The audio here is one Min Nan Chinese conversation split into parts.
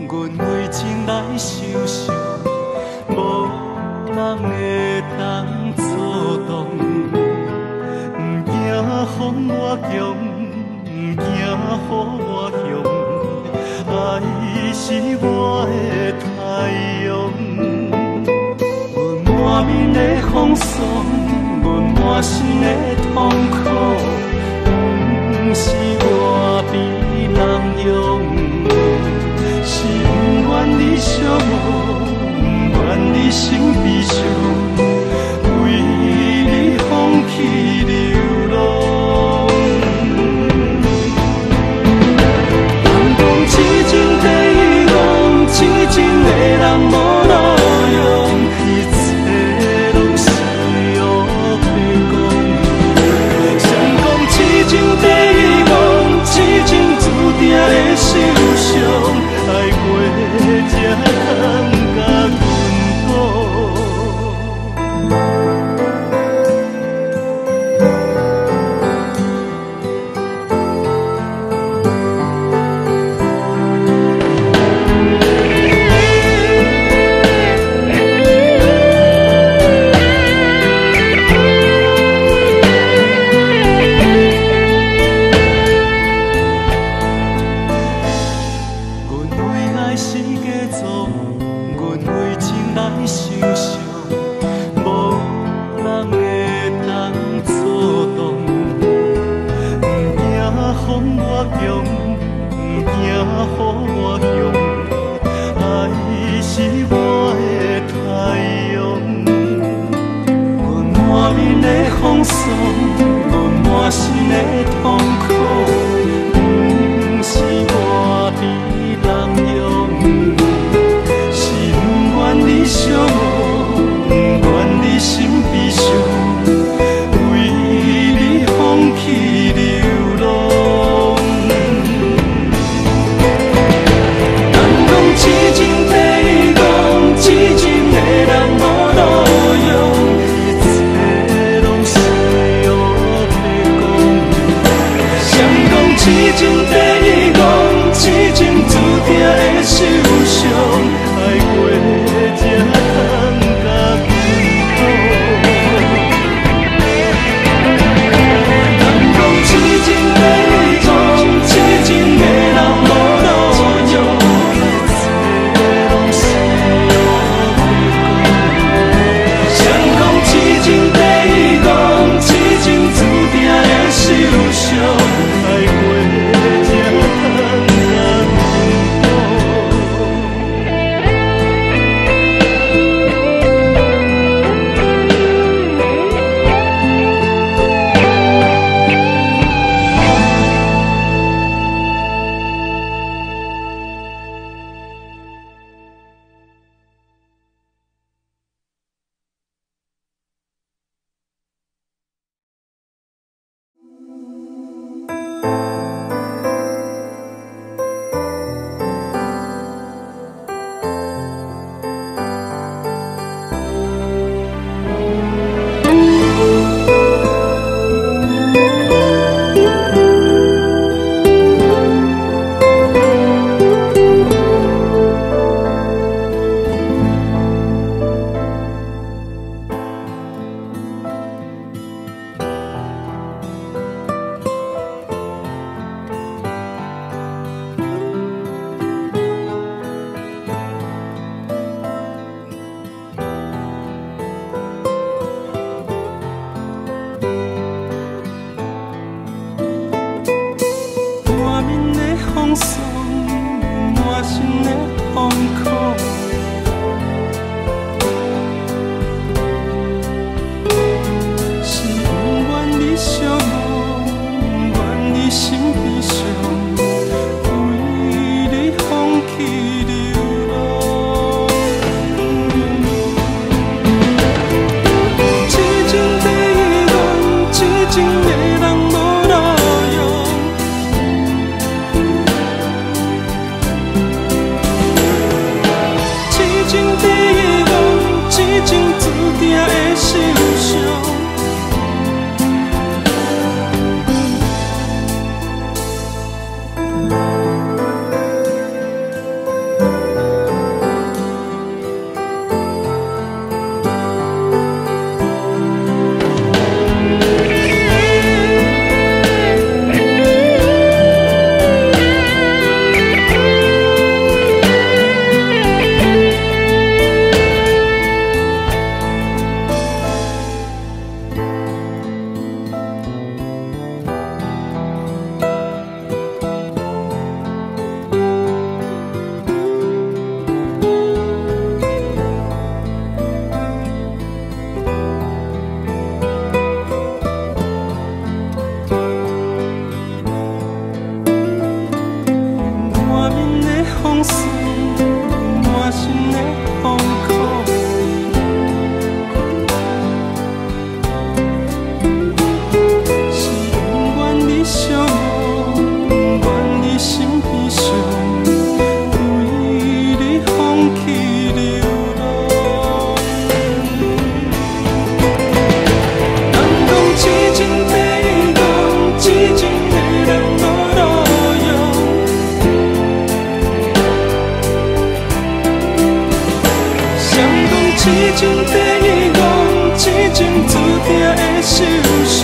阮為情來受傷，無人會當阻擋。毋驚風偌強，毋驚雨偌凶，愛是我的太陽。阮滿面的風霜，阮滿身的痛苦，毋是我被人用，是毋願你寂寞，毋願你心悲傷，為你放棄流浪。人講痴情第一戇，痴情的人無路用，一切攏是烏白講。誰講痴情第一戇，痴情注定會受傷，愛過才通共阮講。阮為愛是假裝，阮為情來受傷，無人會當阻擋。毋驚風偌強，毋驚雨偌凶，愛是我的太陽。阮滿面的風霜，阮滿身的痛苦，毋是我被人用，是毋願你寂寞，毋願你心悲傷，為你放棄流浪。人講痴情第一戇，酸，滿身的痛苦。是永遠你寂寞，永遠你心悲傷，為你放棄流浪。人講痴情第一講，痴情的人無路用。誰講痴情第一講，痴情注定會受傷。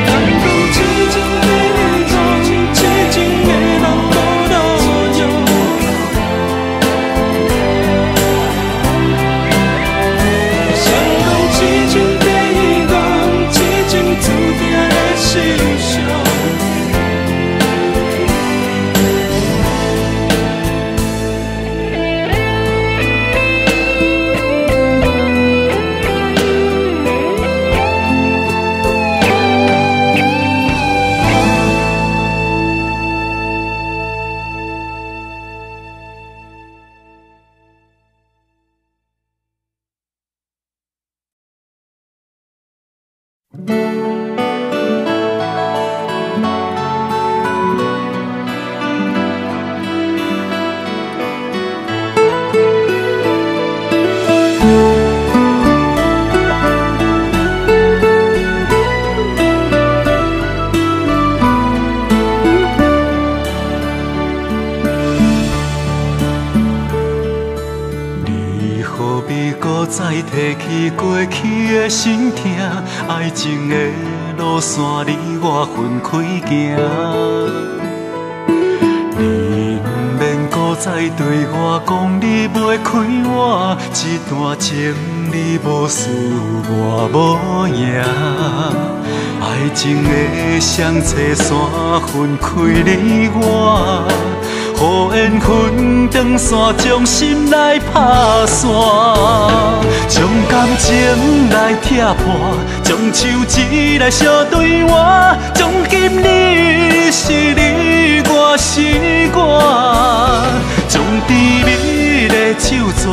人講痴情第一講，痴情的人無路用。誰講痴情第一講，痴情注定會受傷。你何必搁再提起过去的心痛？爱情的路线，你我分开行。你毋免搁再对我讲你袂开我，这段情你无输我无赢。爱情的双车线分开你我。予缘分断线，将心来拍散，将感情来拆破，将手指来相对换，从今日是你，我是我，将甜蜜的手纸，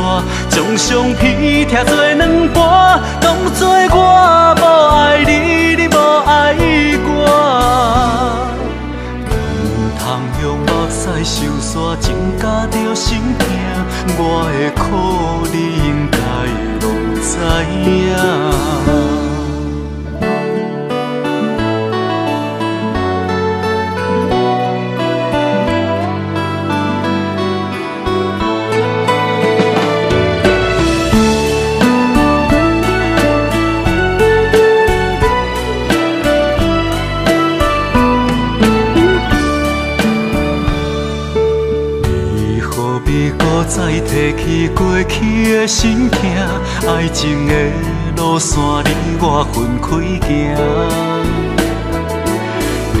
将相片拆做两半，当作我无爱你，你无爱我。毋通用目屎受煞，增加著心疼，我的苦你应该拢知影。再提起过去的心痛，爱情的路线，你我分开行。你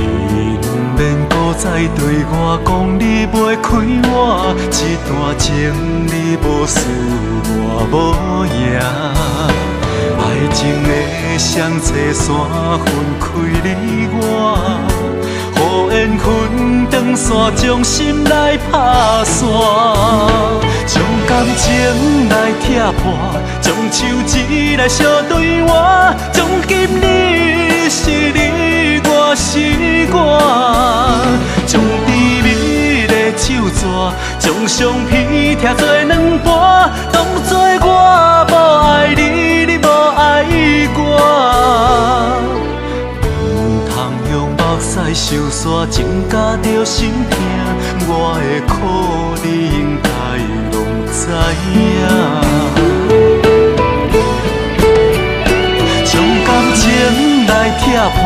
毋免搁再对我讲你袂开我，这段情你无输我无赢。爱情的双车线分开你我。予缘分断线，将心来拍散，将感情来拆破，将手指来相对换，从今日是你，我是我，将甜蜜的手纸，将相片拆做两半，当作我无爱你，你无爱我。目屎受煞，增加著心疼，我的苦你应该拢知影。将感情来拆破，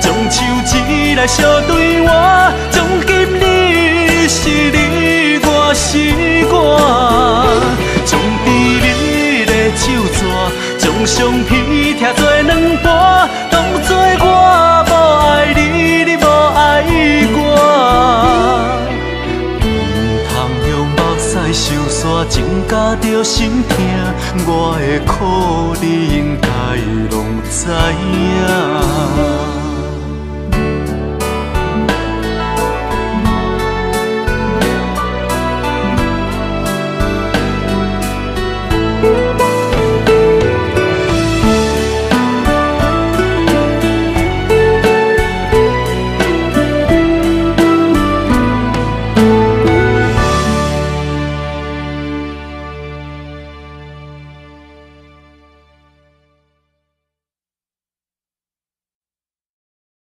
将手指来相对换，从今日是你，我是我，将甜蜜的手纸，将相片拆做两半，当作我无爱你，你无爱我。毋通用目屎受煞，增加著心疼，我的苦你应该來攏知影。